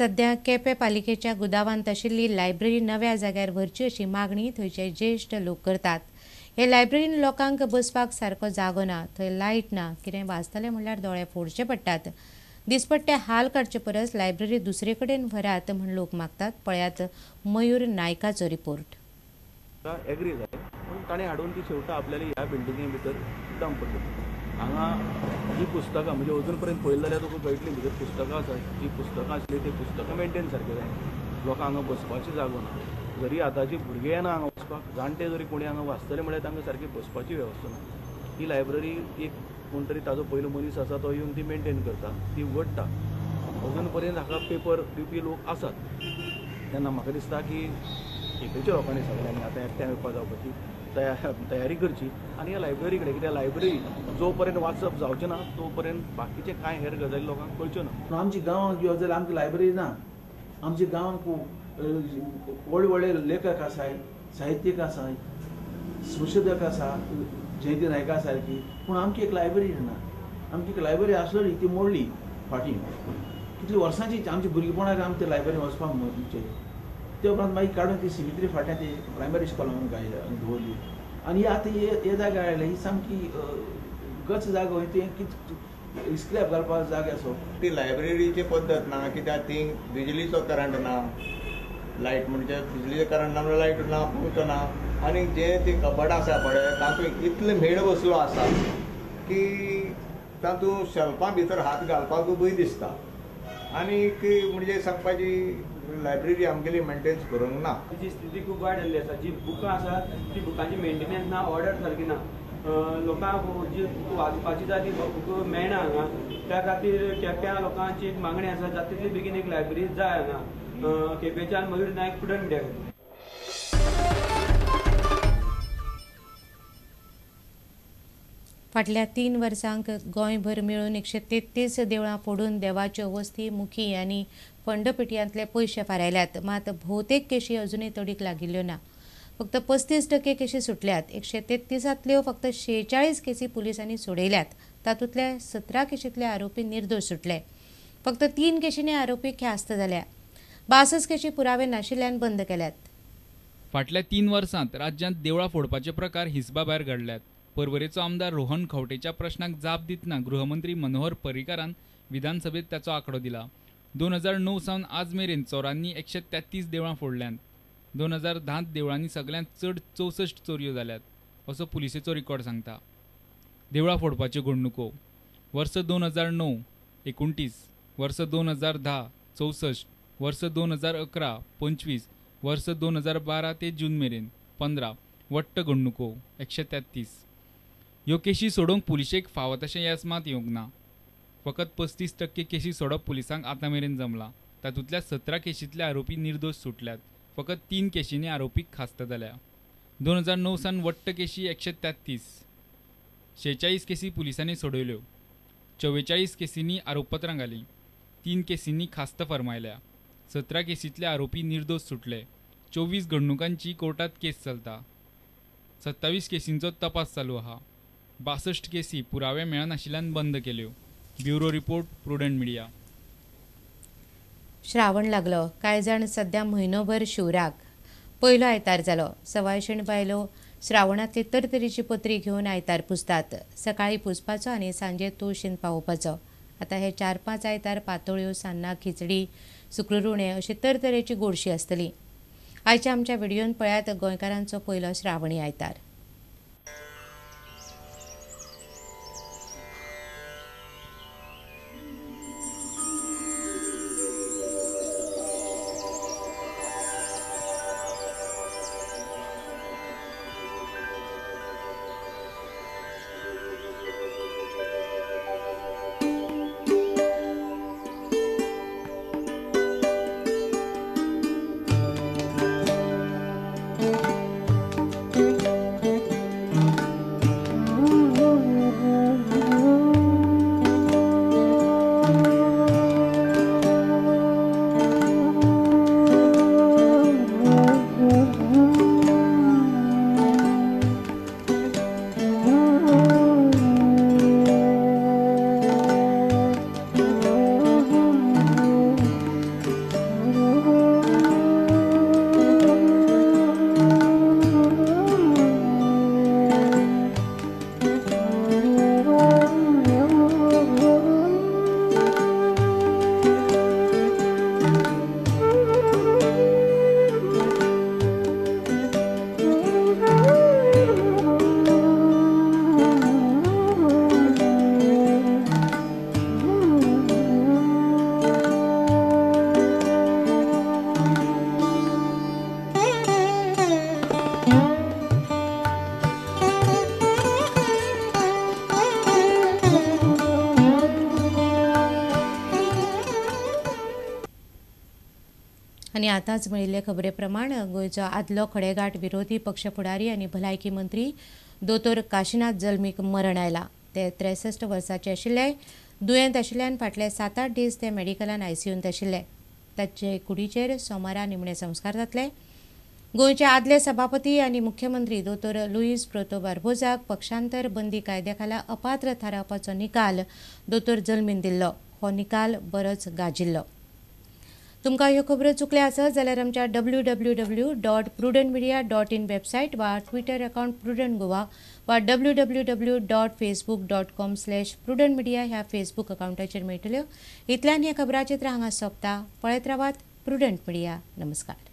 सध्या केपें पालिकेच्या गुदावांत आशिल्ली लायब्ररी नव्या जाग्यार व्हरची अशी मागणी थंयचे ज्येश्ठ लोक करतात. हे लायब्ररीन लोकांक बसपाक सारको जागो ना, थंय लायट ना, कितें वाचतले म्हणल्यार दोळे फोडचे पडटात. दिसपट्टे हाल काडचे परस लायब्ररी दुसरे कडेन व्हरात म्हण लोक मागतात. पळयात मयूर नायकाचो रिपोर्ट. एग्री जाय पूण ताणें हाडून ती शेवटा आपल्याला ह्या बिल्डिंगे भितर डंप करता. हांगा जी पुस्तकां म्हणजे अजून पर्यंत पळयलें जाल्यार तुका कळटली भितर पुस्तकां आसा, जी पुस्तकां आसली ती पुस्तकां मेंटेन सारकी जाय. लोकांक हांगा बसपाची जागो ना. जरी आतांची भुरगीं येना हांगा वचपाक, जाणटे जरी कोणी हांगा वाचतले म्हळ्यार तांकां सारकी बसपाची वेवस्था ना. ही लायब्ररी एक कोण तरी ताजो पयलो मनीस आसा तो येवन ती मेंटेन करता, ती उगडटा. अजून पर्यंत हाका पेपर दिवपी लोक आसात. तेन्ना म्हाका दिसता की केपेच्या लोकांनी सगळ्यांनी आतां एकठांय येवपा जावपाची तयारी करची आनी ह्या लायब्ररी कडेन, कित्याक लायब्ररी जो पर्यंत वाचप जावचें ना तो पर्यंत बाकीचे कांय हेर गजाली लोकांक कळच्यो ना. आमच्या गांवांत यो जाल्यार आमकां लायब्ररी ना. आमच्या गांवांत व्हडले व्हडले लेखक आसाय, साहित्यीक आसाय, संशोधक आसा, जयंती नायका सारकी, पूण आमची एक लायब्ररी ना. आमची एक लायब्ररी आसलेली ती मोडली फाटीं कितली वर्सांची. आमच्या भुरगेपणाक आमी ते लायब्ररी वचपाक म्हणचे. ते उपरांत मागीर काडून ती सिमित्री फाटल्यान ती प्रायमरी स्कुलान दवरली. आनी आतां हे जाग्यार आयले ही सामकी गच जागो, ती कितें स्क्रॅप घालपाक जागो आसो. ती लायब्ररीची पद्दत ना, कित्याक ती बिजलीचो करंट ना, लायट म्हणजे बिजलीचो करंट ना म्हणल्यार लायट ना, पंखो ना. आनी जे ती कबड आसा पळय तातूंत इतले मेळ बसलो आसा की तातूंत शेल्फां भितर हात घालपाक भंय दिसता. आनी म्हणजे सांगपाची लायब्ररी आमगेली मेंटेन करूंक ना. तिची स्थिती खूब वायट जाल्ली आसा. जी बुकां आसा ती बुकांची मेंटेनन्स ना, ऑर्डर सारकी ना, लोकांक जी वाचपाची जाय ती बुकां मेळना हांगा. त्या खातीर केप्यां लोकांची एक मागणी आसा, जाता तितली बेगीन एक लायब्ररी जाय हांगा. केपेंच्यान मयूर नायक, प्रुडंट मिडिया खातीर. फाटल्या 3 वर्सांक गोंयभर मेळून 133 देवळां फोडून देवाच्यो वस्ती, मुखी आनी फंडपेटयांतले पयशे फारायल्यात. मात भोवतेक केशी अजुनूय तडीक लागिल्ल्यो ना. फक्त 35% केशी सुटल्यात. 133तांतल्यो फक्त 46 केसी पुलिसांनी सोडयल्यात. तातूंतल्या 17 केशींतले आरोपी निर्दोश सुटले. फक्त 3 केशींनी आरोपी ख्यास्त जाल्या. 62 केशी पुरावे नाशिल्ल्यान बंद केल्यात. फाटल्या 3 वर्सांत राज्यांत देवळां फोडपाचे प्रकार हिसबा भायर घडल्यात. पर्वरेचो आमदार रोहन खंवटेच्या प्रश्नाक जाप दितना गृहमंत्री मनोहर पर्रीकारान विधानसभेत ताचो आंकडो दिला. 2009 सावन आज मेरेन चोरांनी 133 देवळां फोडल्यांत. 2010 देवळांनी सगळ्यांत चड 64 चोरयो जाल्यात असो पुलिसेचो रिकॉर्ड सांगता. देवळां फोडपाच्यो घडणुको वर्स 2009 29, वर्स 2010 64, वर्स 2011 25, वर्स 2012 ते जून मेरेन 15, वट्ट घडणुको 133. ह्यो केशी सोडोवंक पुलिशेक फावो तशें येस मात येवंक ना. फकत 35% केशी सोडप पुलिसांक आतां मेरेन जमलां. तातूंतल्या 17 केशींतले आरोपी निर्दोश सुटल्यात. फकत 3 केशींनी आरोपीक खास्त जाल्या. 2009 सावन वट्ट केशी 133, 46 केसी पुलिसांनी सोडयल्यो, 44 केसींनी आरोपपत्रां घालीं, 3 केसींनी खास्त फर्मायल्या. 17 केसींतले आरोपी निर्दोश सुटले. 24 घडणुकांची कोर्टात केस चलता. 27 केसींचो तपास चालू आसा. 62 केसी पुरावे मेळनाशिल्ल्यान बंद केल्यो. Bureau report, Prudent Media. Shravan लागलो. कांय जाण सध्या म्हयनोभर शिवराक. पयलो आयतार जालो. सवायशीण बायलो श्रावणांतली तरतरेची पत्री घेवन आयतार पुजतात. सकाळीं पुजपाचो आनी सांजे तुळशीन पावोवपाचो. आतां हे 4-5 आयतार पातोळ्यो, सान्नां, खिचडी, सुक्रुरुणे अशी तरतरेची गोडशी आसतली. आयच्या आमच्या व्हिडियोन पळयात गोंयकारांचो पयलो श्रावणी आयतार. आनी आतांच मेळिल्ले खबरे प्रमाण गोंयचो आदलो खडेगांठ विरोधी पक्ष फुडारी आनी भलायकी मंत्री दोतोर काशिनाथ जल्मीक मरण आयलां. ते 63 वर्सांचे आशिल्ले. दुयेंत आशिल्ल्यान फाटले 7-8 दीस ते मेडिकलान आयसीयूंत आशिल्ले. ताचे कुडीचेर सोमारा निमणे संस्कार जातले. गोंयचे आदले सभापती आनी मुख्यमंत्री दोतोर लुईस प्रोतो बार्बोजाक पक्षांतर बंदी कायद्या खाला अपात्र थारावपाचो निकाल दोतोर जल्मीन दिल्लो. हो निकाल बरोच गाजिल्लो. तुमकां ह्यो खबरो चुकल्या आसत जाल्यार आमच्या www.prudentmedia.in website वा ट्विटर अकाउंट प्रुडंट गोवा वा www.facebook.com/prudentmedia ह्या फेसबूक अकाउंटाचेर मेळटल्यो. इतल्यान हें खबराचित्र हांगा सोंपता. पळयत रावात प्रुडंट मिडिया. नमस्कार.